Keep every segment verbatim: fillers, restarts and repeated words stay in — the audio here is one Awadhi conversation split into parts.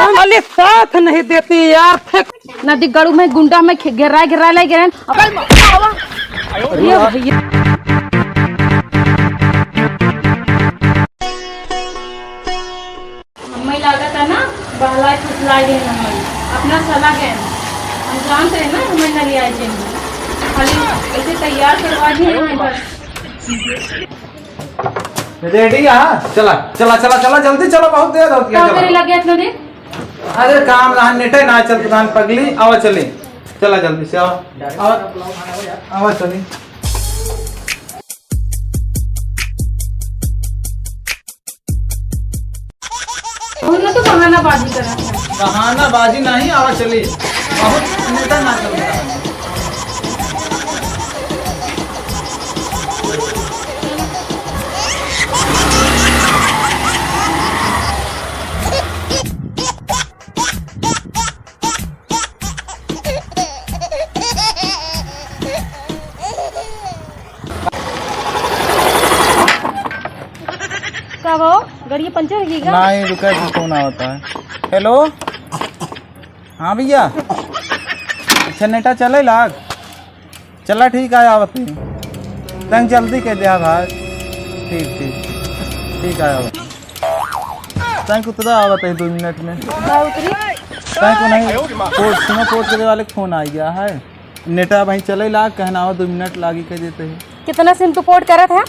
साली साथ नहीं देती यार, फेंक। नदी गड़ू में गुंडा में खे-, गिराए, गिराए ले गिराए। अब ये भैया। हमें लागत है ना, बहलाए फुसलाए गए हमें। अपना सला गए। हम जानते हैं ना, हमें नरियाए जाएंगे। खाली ऐसे तैयार करवा दिए हैं बस। रेडी है? चला, चला, चला, चला, जल्दी चला, बहुत देर होती है, का चला। करे लगे इतना देर? अरे काम रहन, नेटे ना चलत रहन पगली, आवा चली। चला जल्दी से, आवा। आवा, आवा चली। उन्होंने तो बहानाबाजी करा है। बहानाबाजी नहीं, आवा चली। बहुत नेटा ना चलता है। का भाव? गाड़ी पंचर हो गई का? नहीं, रुका, एक फोन आवत है। हेलो, हाँ भैया, अच्छा नेटा चले लाग? चला ठीक है, आवत ही। तंग जल्दी कह दिया भाई। ठीक, ठीक, ठीक है, आवत। तंग कुतरा आवत है दो मिनट में। का उतरी? तंग को नहीं, पोर्ट, सुनो, पोर्ट करे वाले के फोन आ गया है। नेटा भाई चले लाग, कहना हो दो मिनट लागी कह देते हैं। कितना सिम तू पोर्ट करत है?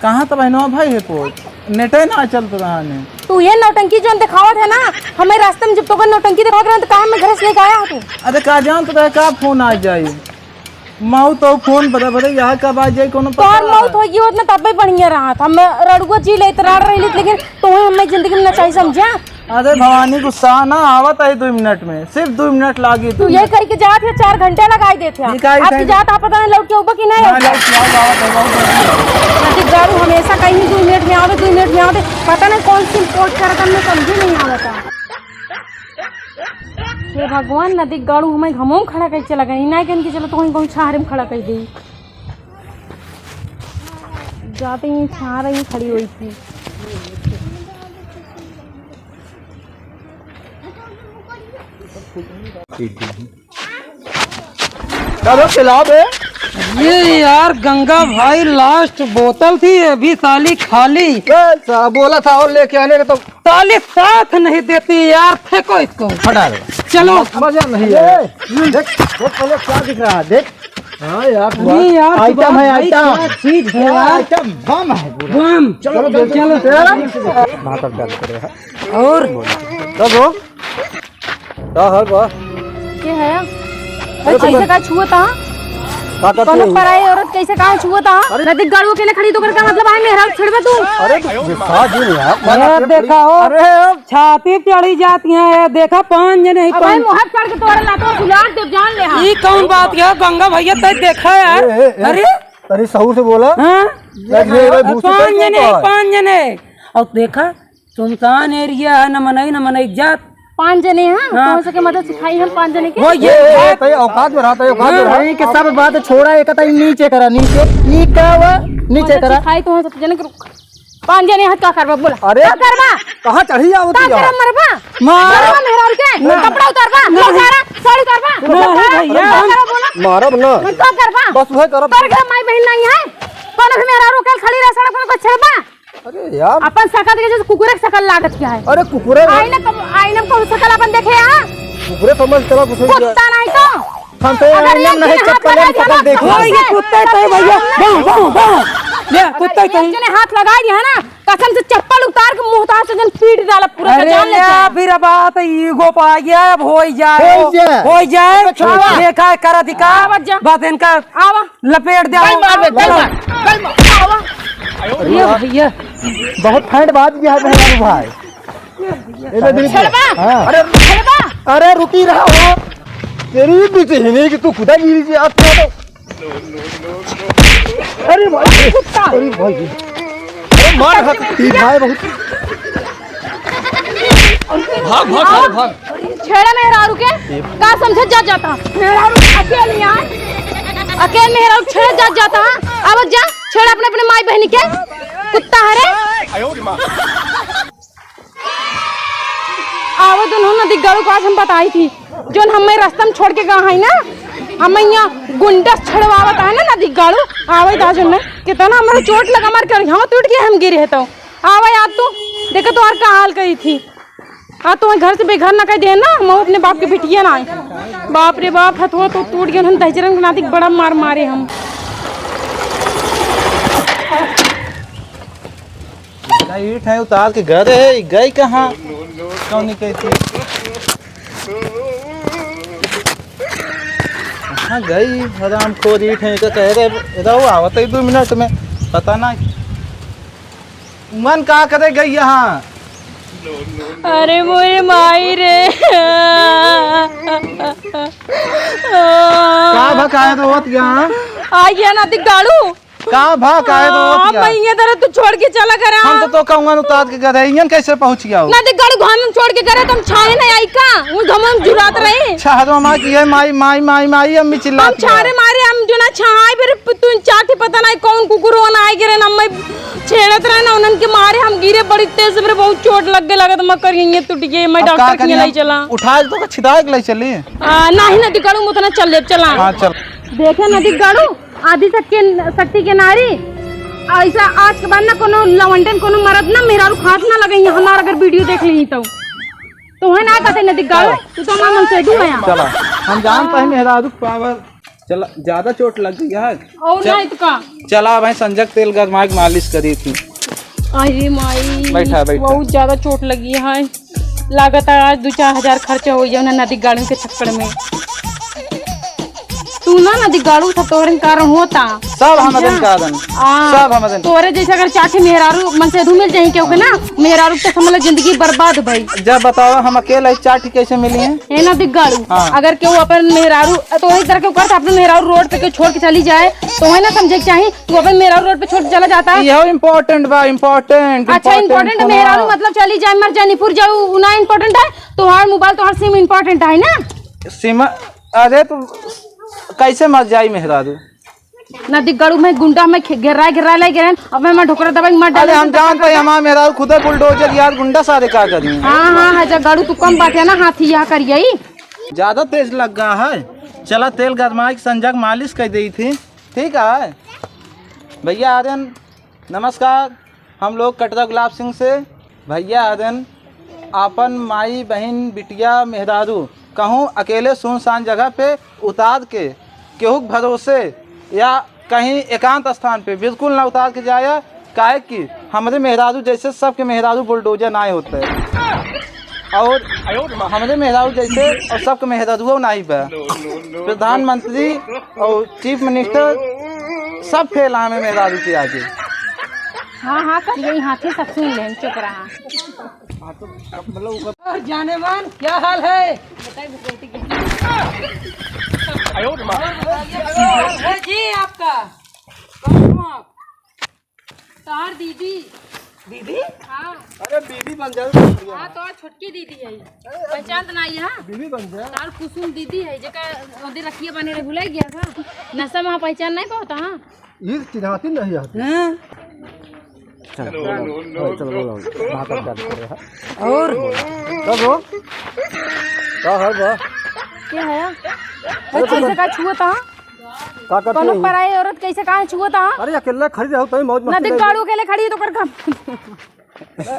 कहाँ तो बहनवा भाई है पोर्ट, नेटे ना चलत रहा ने। तू ये नौटंकी जोन दिखावत है ना, हमें रास्ते में जब तोकर नौटंकी दिखावत रहा तो काहे में घर से लेके आया है तू? अरे का जानत रहे का फोन आ जाई? मौत तो फोन बदे बदे यहाँ कब आ जाई कोनो पता तोहर है? मौत होगी होत ना तबे बढ़िया रहत। हम रड़ुआ जी लेत राड़ रही लेत, लेकिन तोहे हमें जिंदगी में ना चाहिए समझा। अरे भवानी गुस्सा ना, आवत है दो मिनट में, सिर्फ दो मिनट लागी। तू ये कह के जात है, चार घंटे लगाई देत है। ये काहे अब तू थे? जात है, पता नहीं लौट के उबा कि नहीं ना, लौट के। लौट के आओ, आवत है, बहुत जल्दी। अरे गारू हमेशा कहीं दो मिनट में आवे, दो मिनट में आवे, पता नहीं कौन सी पोर्ट करत, हमने समझी नहीं आवता। हे भगवान, नदी गाड़ू हमें घमों खड़ा कइसे लगा, इनाय कन के चलो तो कहीं कहूँ छाहरे में खड़ा कर दे। जाते ही छाहरे ही खड़ी हुई थी। चलो खिलाओ बे। ये यार गंगा भाई लास्ट बोतल थी, अभी साली खाली। बस, आ, बोला था और लेके आने का तो साली साथ नहीं देती यार, फेंको इसको। हटा दे। चलो। मजा नहीं है। देख, देख पहले क्या दिख रहा है, देख। हाँ यार, अरे यार, आइटम है, भाई, आइटम। क्या चीज है यार, यार। आइटम बम है पूरा। बम। चलो, चलो, चलो, चलो। चलो। वहाँ तक डाल कर रहा। और? तब हो? का हाल बा? के है? अरे, कैसे का छुअत हा? का करती कोनो है? पराई औरत कैसे का छुअत हा? अरे। नदी गड़ुआ के लिए खड़ी तो कर का मतलब है, मेहरारू छेड़बे तू? अरे, तो गुस्सा जी नहीं यार। अरे, देखा हो। अरे, अब छाती चढ़ी जाती है, ये देखा, पाँच जने ही अब भाई, पाँच। मुँह चढ़ के तोड़ ला, तो सुलाट देव, जान ले, हाँ। ई कौन बात है, गंगा भैया, तै देखा यार? ए, ए, ए, अरे। अरे, सहूर से बोला। हाँ? देख ले, भाई, भूत से पाँच कौन जने, बात? पाँच जने। और देखा, सुनसान एरिया है, न मनई, न मनई जात। पाँच जने हैं, हाँ। तो सके मदद सिखाई हम पाँच जने के। वो ये ए, ए, तै औकात में रहा, तै औकात में रहा। हाँ। नहीं, कि सब बात छोड़ा, एक तई नीचे करा, नीचे, नीचे करा। मदद सिखाई तो हम सब जने के रुक। पाँच जने हाथ का करबा, बोला। अरे, का करबा? कहाँ चढ़ी जाओ का तू यार? करब, मरबा? मार। मरबा मेहरारू के? ना। कपड़ा उतारबा? ना। उतारा, साड़ी उतारबा? ना, उतारा? भैया। का करबा, बोला? मारब ना। मैं का करबा? बस वह करब। तोर घर माई बहन नहीं है? कौन के मेहरारू के खड़ी रह सड़क में कुछ छेड़बा? अरे यार। अपन सकल के जैसे कुकुरे के सकल लागत क्या है? अरे कुकुरे आईना कब, आईना में कौन सकल अपन देखे यहाँ? कुकुरे समझ चला कुछ नहीं किया। कुत्ता नहीं तो। हम तो अगर आईना एक में नहीं, जने हाथ चप्पल में लगा सकल दिया देखो। ना, ओए, ये कुत्ता ही तो है भैया। बाहु, बाहु, बाहु। ये कुत्ता ही तो है। एक जने हाथ लगा दिया है ना, कसम से चप्पल उतार के मुंह तार से जन पीट डाला पूरा अरे जान ले या, जाए। फिर अब बात ईगो पे आ गया, अब हो ही जाए, हो ही जाए। हो ही जाए। अब छोड़वा। देखा है, कर अधिकार। आवाज जा। बस इनका आवा। लपेट दे। कल मार बे, कल मार, कल मार। आवा। अरे भैया, बहुत फैंट बात किया है मेहरारू भाई। ए, दे, दे, दे। छेड़बा? हाँ। अरे, छेड़बा? अरे, रुकी रहा हो। तेरी भी तो हिने कि तू खुदा गिरी जी, आप क्या तो। अरे भाई, कुत्ता। अरे भाई। अरे मार हाथ, तीन भाई बहुत। भाग, भाग, भाग, भाग। छेड़ा मेहरारू के, का समझे जा जाता? मेहरारू अकेले यहाँ, अकेले मेहरारू छेड़ा जा जाता। अब जा, छेड़ा अपने, अपने माई बहनी के, कुत्ता हरे। आवा तो उन्होंने नदी गाड़ू को आज हम बताई थी, जोन हमें रास्ता में छोड़ के गवा है ना, हमें यहाँ गुंडा छड़वावत है ना नदी गाड़ू, आवे दा जोन में कितना हमारा चोट लगा, हमार करिया टूट गया, हम गिरे है तो आवे यार तू, देखे तो और का हाल करी थी। हाँ, तो घर से बेघर ना कर दे ना, हम अपने बाप के बिटिया ना आए। बाप रे बाप, हथवा तो टूट गया, हम दहजरन के नाती बड़ा मार मारे हम। का ईंट है उतार के घर है, गई कहाँ? कौन नहीं कहती? कहाँ गई हरामखोर ईंट है, का कह रहे, रहो, आवत है दो मिनट में, पता ना। उमन का करे गई यहाँ? अरे मोरे माई रे। का भा काहे रोवत यहाँ? आ गया ना दिगाड़ू। का भा काहे रोवत आ, यहाँ? मैं ये तरह तू छोड़ के चला गया। हम तो, तो कहूँगा उतार के गए, इयन कैसे पहुँच गया हो? ना दिगाड़ू घर में छोड़ के गए, तुम छाए ना आई का? वो घमन जुरात रहे। छहरो माँ की है, माई, माई, माई, माई, अम्मी चिल्ला हम छारे मारे, हम जो ना छाए, फिर तू चाटी पता नहीं कौन कुकुर होना आए गिरे ना, मैं छेड़त रहे ना, उन्हन के मारे हम गिरे बड़ी तेज से, मेरे बहुत चोट लग गए, लगत मैं करिए टूट गए, मैं अब का डॉक्टर के करिए? ले चला। उठा तो का छिदा के ले चली? आ, नहीं ना दिगाड़ू, उतना चल ले, चला। हाँ, चल। देखे ना दिगाड़ू, आदि शक्ति, शक्ति के नारी, ऐसा आज के बाद ना कोनो लवंडन, कोनो मरद ना मेहरारू खात ना लगे, हमार अगर वीडियो देख ली तो, तो है ना कहते ना दिगाड़ू, तू तो हमार मन से दूर है। चला, हम जानते हैं मेहरारू पावर। चला, ज्यादा चोट लग गई है। और चल-, नहीं तो का? चला भाई, संजक तेल गरमा के मालिश करी थी। अरे माई, बैठा, बैठा। बहुत ज्यादा चोट लगी है। लागत है आज दो चार हजार खर्चा हो जाए ना नदी गाड़ू के चक्कर में। तू ना नदी गाड़ू, सब तोहरे कारण होता। सब हमरे समझा? कारण। हाँ। सब हमरे। तोहरे जैसे अगर चार ठे मेहरारू मन से अधू मिल जाए क्यों के ना, मेहरारू के समझ लो जिंदगी बर्बाद भाई। जब बताओ हम अकेले चार ठे कैसे मिली हैं? हे नदी गाड़ू, हाँ। अगर केहू अपन मेहरारू, तो वही तरह के करता, अपन मेहरारू रोड पे केहू छोड़ के चली जाए, तो वही ना समझे के चाही, तू अपन मेहरारू रोड पे छोड़ के चला जाता। यह important बा, important, अच्छा, important important सुना। मेहरारू मतलब चली जाए, मर जाए, निपुर जाऊ, उ ना important है? तोहार मोबाइल, तोहार सिम important है ना? सिम, अरे तू कैसे मर जाई मेहरारू? नदी गड़ू में गुंडा में खे-, घेराए, घेराए ले गए हैं। अब मैं ढोकरा दबाई, मर अरे डाले हम तो जानते हैं, हमारे मेहरारू खुदे बुलडोजर यार, गुंडा सारे का करी? हाँ, हाँ, हाँ, जा गड़ू तू कम बात है ना, हाथी यह करिए। ज्यादा तेज लग गया है। चला तेल गरमाई के संजग मालिश कर दी थी, ठीक है भैया आर्यन। नमस्कार, हम लोग कटरा गुलाब सिंह से। भैया हरन आपन माई, बहिन, बिटिया, मेहरारू कहूँ अकेले सुनसान जगह पे उतार के केहू के भरोसे या कहीं एकांत स्थान पे बिल्कुल ना उतार के जाया, काहे कि हमरे मेहरारू जैसे सबके मेहरारू बुलडोजर नाय होते। और हमरे मेहरारू जैसे और सबके मेहरारुओ नाई बा। प्रधानमंत्री और चीफ मिनिस्टर सब फेल हमें मेहरारू के आगे। हाँ, हाँ, कर यही हाथी सब सुन ले, चुप रहा। और जानेमान, क्या हाल है? है जी आपका। कौन हो आप? तोहार दीदी। दीदी? हाँ। अरे बीबी बन जाओ। हाँ, तोहार छोटकी दीदी है। पहचान तो नहीं है? बीबी बन जा। तोहार कुसुम दीदी है, जेका ओदे रखिए बने रहे, भुलाई गया था। नशा में पहचान नहीं पाता, हाँ? ये चिन्हाती नहीं आती। हाँ। चलो, बोलो, बोलो, चलो, बोलो, बोलो। बात अब चालू करो, हाँ। और? तब हो? का हाल बा? क्या है? अरे, कैसे का छुआ था? का करती कोनो है? पराई औरत कैसे काहे छुअत हा? अरे अकेले खड़ी रहो, तभी मौज मस्ती नदी ले। गाड़ू अकेले खड़ी है तो कर काम।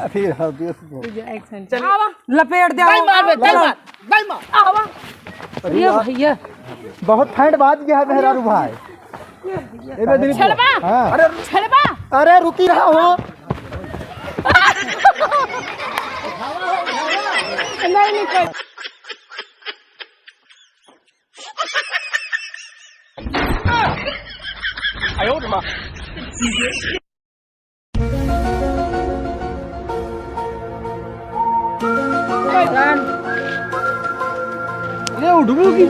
फिर हाँ, दियो से बोल। एक्शन। चल। आवा। लपेट दे, दल आवा। मार बे, दल मार, दल मार। आवा। अरे ये यार, भैया। बहुत फैंट बात किया है मेहरारू भाई। ये बे दिलीप छेड़बा? हाँ। अरे छेड़बा? अरे रुकी रहा हो। नहीं, नहीं, कोई अरे उठबू की?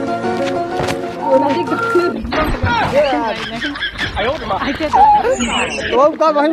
तो का भाई,